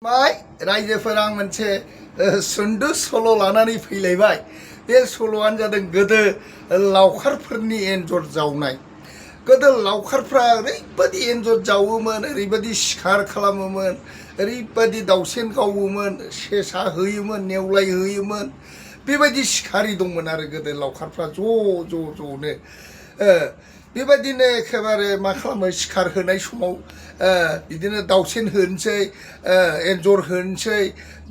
माय रायजोफोरा आं मोनसे सुंद' सल' लानानै फैलायबाय। बे सल'आनो जादों गोदो लावखारफोरनि एन्जर जावनाय। गोदो लावखारफ्रा ओरैबायदि एन्जर जावोमोन, ओरैबायदि सिखार खालामोमोन, ओरैबायदि दाउसेन गावोमोन, सेसा होयोमोन, नेवलाय होयोमोन। बेबायदि सिखारि दंमोन आरो गोदो लावखारफ्रा ज'नो बेबायदिनो एखेबारे मा खालामो, सिखार होनाय समाव बिदिनो दाउसेन होनोसै, एन्जर होनोसै,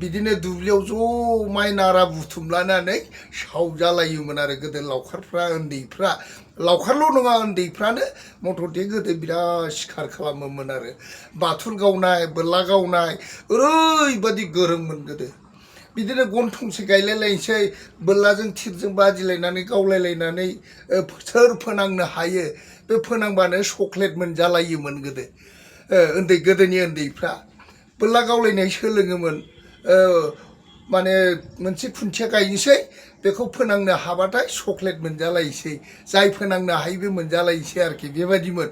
बिदिनो दुब्लियाव ज' माइ नारा बुथुमलानानै सावजालायोमोन आरो गोदो लावखारफ्रा, उन्दैफ्रा। लावखारल' नङा, उन्दैफ्रानो मथथे गोदो बिराद सिखार खालामोमोन आरो। बाथुल गावनाय, बोरला गावनाय ओरैबायदि गोरोंमोन गोदो। बिदिनो गन थंसे गायलायलायनोसै, बोरलाजों थिरजों बादिलायनानै गावलायलायनानै सोर फोनांनो हायो बे फोनांबानो चक्लेट मोनजालायोमोन गोदो। गोदोनि उन्दैफ्रा बोरला गावलायनाय सोलोङोमोन। माने मोनसे खुन्थिया गायनोसै, बेखौ फोनांनो हाबाथाय चक्लेट मोनजालायसै, जाय फोनांनो हायो बे मोनजालायसै आरोखि। बेबायदिमोन।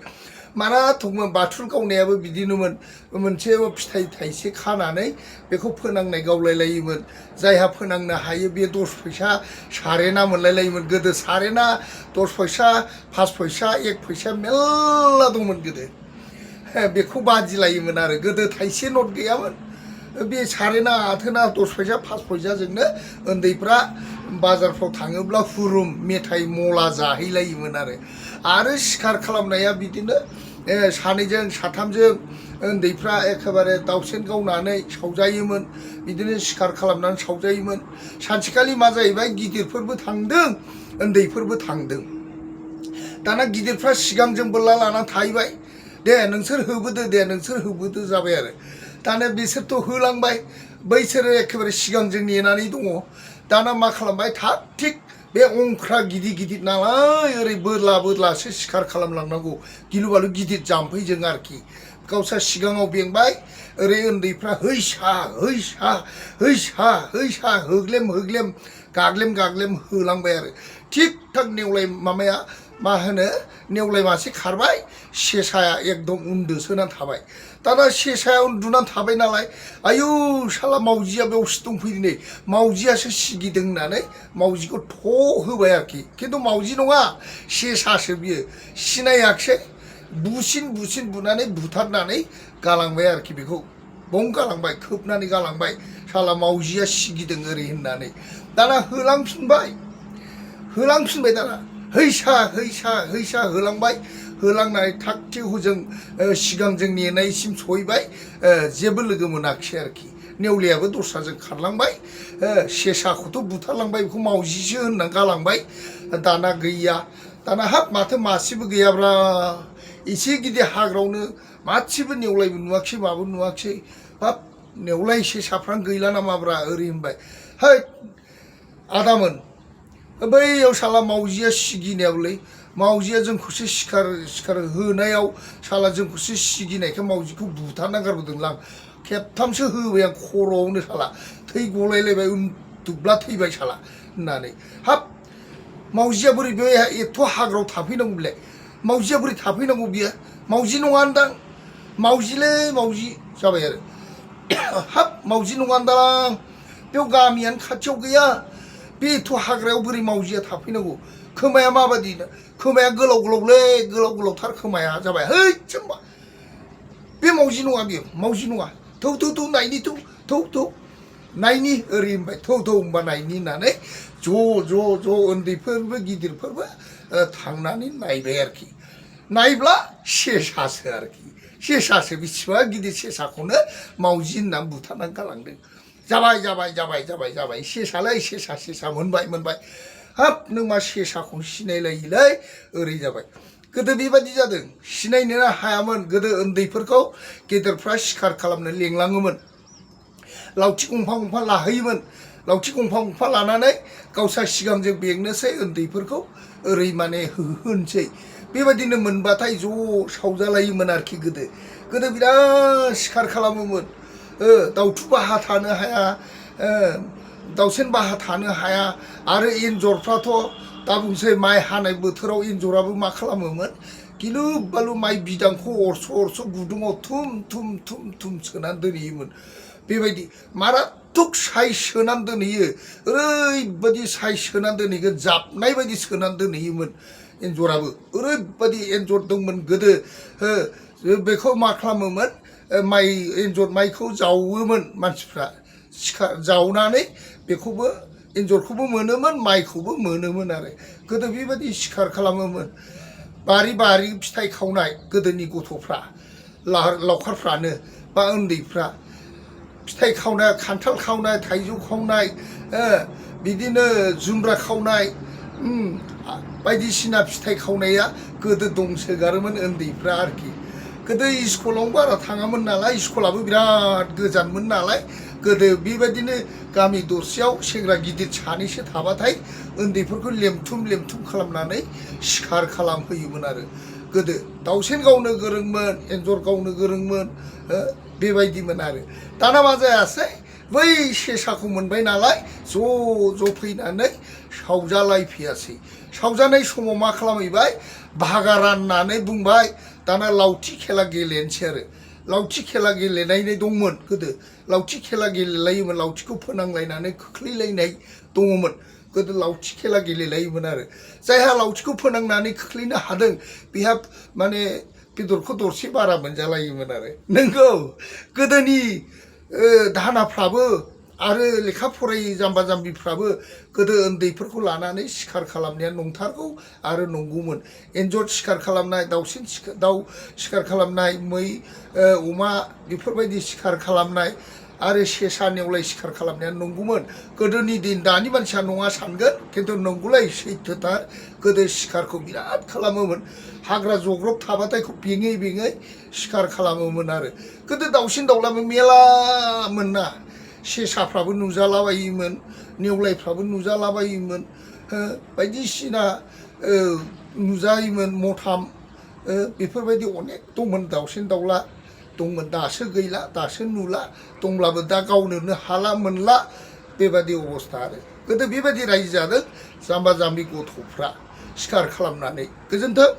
माराथकमोन। बाथुल गावनायाबो बिदिनोमोन। मोनसे फिथाइ थाइसे खानानै बेखौ फोनांनाय गावलायलायोमोन। जायहा फोनांनो हायो बे 10 फैसा सारेना मोनलायलायोमोन गोदो। सारेना, 10 फैसा, 5 फैसा, 1 फैसा मेरला दंमोन गोदो। बेखौ बादिलायोमोन आरो। गोदो थाइसे नट गैयामोन। बे सारेना, आथोना, 10 फैसा, 5 फैसाजोंनो उन्दैफ्रा बाजारफ्राव थाङोब्ला हुरुम मेथाइ मला जाहैलायोमोन आरो सिखार खालामनाया बिदिनो सानैजों साथामजों उन्दैफ्रा एखेबारे दाउसेन गावनानै सावजायोमोन। बिदिनो सिखार खालामनानै सावजायोमोन। सानसेखालि मा जाहैबाय, गिदिरफोरबो थांदों, उन्दैफोरबो थांदों। दाना गिदिरफ्रा सिगांजों बोरला लानानै थाहैबाय। दे नोंसोर होबोदो, दे नोंसोर होबोदो जाबाय आरो। दाना बिसोरथ' होलांबाय, बैसोरो एखेबारे सिगांजों नेनानै दङ। दाना मा खालामबाय, थाग थिग बे अंख्रा गिदिर गिदिर नालाय, ओरै बोरलासो सिखार खालामलांनांगौ, गिलु बालु गिदिर जाम्फैजों आरोखि। गावस्रा सिगाङाव बेंबाय, ओरै उन्दैफ्रा हैसा हैसा हैसा हैसा होग्लेम होग्लेम गाग्लेम गाग्लेम होलांबाय आरो। थिग थाक नेवलाय माबाया मा होनो, नेवलाय मासे खारबाय, सेसाया एकदम उन्दुसोनानै थाबाय। दाना सेसाया उन्दुनानै थाबाय नालाय, आयु साला मावजिया बेयावसो दंफैयो नै, मावजियासो सिगिदों होननानै मावजिखौ थ' होबाय आरोखि। खिन्थु मावजि नङा, सेसासो बियो। सिनायाखिसै। बुसिन बुनानै बुथारनानै गालांबाय आरोखि। बेखौ बं गालांबाय, खोबनानै गालांबाय, साला मावजिया सिगिदों ओरै होननानै। दाना होलांफिनबाय दाना हैसा हैसा हैसा होलांबाय। होलांनानै थाग थिग हजों सिगांजों नेनायसिम सहैबाय। जेबो लोगो मोनाखिसै आरोखि। नेवलायाबो दस्राजों खारलांबाय, सेसाखौथ' बुथारलांबाय, बेखौ मावजिसो होननानै गालांबाय। दाना गैया। दाना हाब माथो मासेबो गैयाब्रा, एसे गिदिर हाग्रायावनो मासेबो नेवलायबो नुवाखिसै, माबो नुवाखिसै। हाब नेवलाय सेसाफ्रानो गैला नामाब्रा ओरै होनबाय। है आदामोन, बैयाव साला मावजिया सिगिनायावलै, मावजिया जोंखौसो सिखार होनायाव साला जोंखौसो सिगिनायखाय मावजिखौ बुथारना गारबोदोंलां। खेबथामसो होबाय आं खर'आवनो, साला थै गलायलायबाय, उन्दुब्ला थैबाय साला होननानै। हाब मावजिया बोरै बे एथ' हाग्रायाव थाफैनांगौ बेलाय, मावजिया बोरै थाफैनांगौ, बियो मावजि नङा होनदां, मावजिलै मावजि जाबाय आरो। हाब मावजि नङा होनदां, बेयाव गामियानो खाथियाव गैया, बे एथ' हाग्रायाव बोरै मावजिया थाफैनांगौ। खोमाया माबायदि, खोमाया गोलाव गोलावलै, गोलाव गोलावथार खोमाया जाबाय। हैद बे मावजि नङा, बेयो मावजि नङा, थौ नायनि, थौ नायनि ओरै होनबाय। थौ होनबा नायनि होननानै ज' उन्दैफोरबो गिदिरफोरबो थांनानै नायबाय आरोखि। नायब्ला सेसासो आरोखि। सेसासो, बिसिबा गिदिर सेसाखौनो मावजि होननानै बुथारनानै गालांदों। जाबाय सेसालै, सेसा मोनबाय। हाब नों मा सेसाखौ सिनायलायोलै, ओरै जाबाय। गोदो बेबायदि जादों, सिनायनोनो हायामोन। गोदो उन्दैफोरखौ गेदेरफ्रा सिखार खालामनो लेंलाङोमोन, लावथि गंफा लाहैयोमोन। लावथि गंफा लानानै गावस्रा सिगांजों बेंनोसै, उन्दैफोरखौ ओरै माने होनोसै। बेबायदिनो मोनबाथाय ज' सावजालायोमोन आरोखि। गोदो बिराद सिखार खालामोमोन। दाउथु बाहा थानो हाया, दाउसेन बाहा थानो हाया। आरो एन्जरफ्राथ' दा बुंसै, माइ हानाय बोथोराव एन्जराबो मा खालामोमोन, गिलु बालु माइ बिदांखौ अरस' गुदुङाव थुम थुम सोनानै दोनहैयोमोन। बेबायदि माराथुक साइज सोनानै दोनहैयो ओरैबायदि साइज सोनानै दोनहैगोन जाबनाय बायदि सोनानै दोनहैयोमोन एन्जराबो ओरैबायदि एन्जर दंमोन गोदो बेखौ मा खालामोमोन माइ एन्जर माइखौ जावोमोन मानसिफ्रा सिखा जावनानै बेखौबो एन्जरखौबो मोनोमोन माइखौबो मोनोमोन आरो गोदो बेबायदि सिखार खालामोमोन बारि बारि फिथाइ खावनाय गोदोनि गथ'फ्रा लावखारफ्रानो बा उन्दैफ्रा फिथाइ खावनाय खान्थाल खावनाय थाइजौ खावनाय बिदिनो जुमब्रा खावनाय बायदिसिना फिथाइ खावनाया गोदो दंसोगारोमोन उन्दैफ्रा आरोखि गोदो स्कुलाव बारा थाङामोन नालाय स्कुलाबो बिराद गोजानमोन नालाय गोदो बेबायदिनो गामि दरसेयाव सेंग्रा गिदिर सानैसो थाबाथाय उन्दैफोरखौ लेमथुम लेमथुम खालामनानै सिखार खालामहोयोमोन आरो गोदो दाउसेन गावनो गोरोंमोन एन्जर गावनो गोरोंमोन बेबायदिमोन आरो दाना मा जायासै बै सेसाखौ मोनबाय नालाय ज' फैनानै सावजालायफैयासै सावजानाय समाव मा खालामहैबाय भागा राननानै बुंबाय दाना लावथि खेला गेलेनोसै आरो लावथि खेला गेलेनाय दंमोन गोदो लावथि खेला गेलेलायोमोन लावथिखौ फोनांलायनानै खोख्लैलायनाय दङमोन गोदो लावथि खेला गेलेलायोमोन आरो जायहा लावथिखौ फोनांनानै खोख्लैनो हादों बेहा माने बेदरखौ दरसे बारा मोनजालायोमोन आरो नंगौ गोदोनि दाहोनाफ्राबो आरो लेखा फरायै जाम्बा जाम्बिफ्राबो गोदो उन्दैफोरखौ लानानै सिखार खालामनाया नंथारगौ आरो नंगौमोन एन्जर सिखार खालामनाय दाउ सिखार खालामनाय मै अमा बेफोरबायदि सिखार खालामनाय आरो सेसा नेवलाय सिखार खालामनाया नंगौमोन गोदोनि दिन दानि मानसिया नङा सानगोन खिन्थु नंगौलाय सैथोथार गोदो सिखारखौ बिराद खालामोमोन हाग्रा जग्रब थाबाथाय बेङै बेङै सिखार खालामोमोन आरो गोदो दाउसिन दाउलाबो मेलामोन ना सेसाफ्राबो नुजालाबायोमोन नेवलायफ्राबो नुजालाबायोमोन बायदिसिना नुजायोमोन मथाम बेफोरबायदि अनेक दंमोन दाउसिन दाउला दंमोन दासो गैला दासो नुला दंब्लाबो दा गावनोनो हाला मोनला बेबायदि अबस्था आरो गोदो बेबायदि रायजो जादों जाम्बा जाम्बि गथ'फ्रा सिखार खालामनानै गोजोन्थों।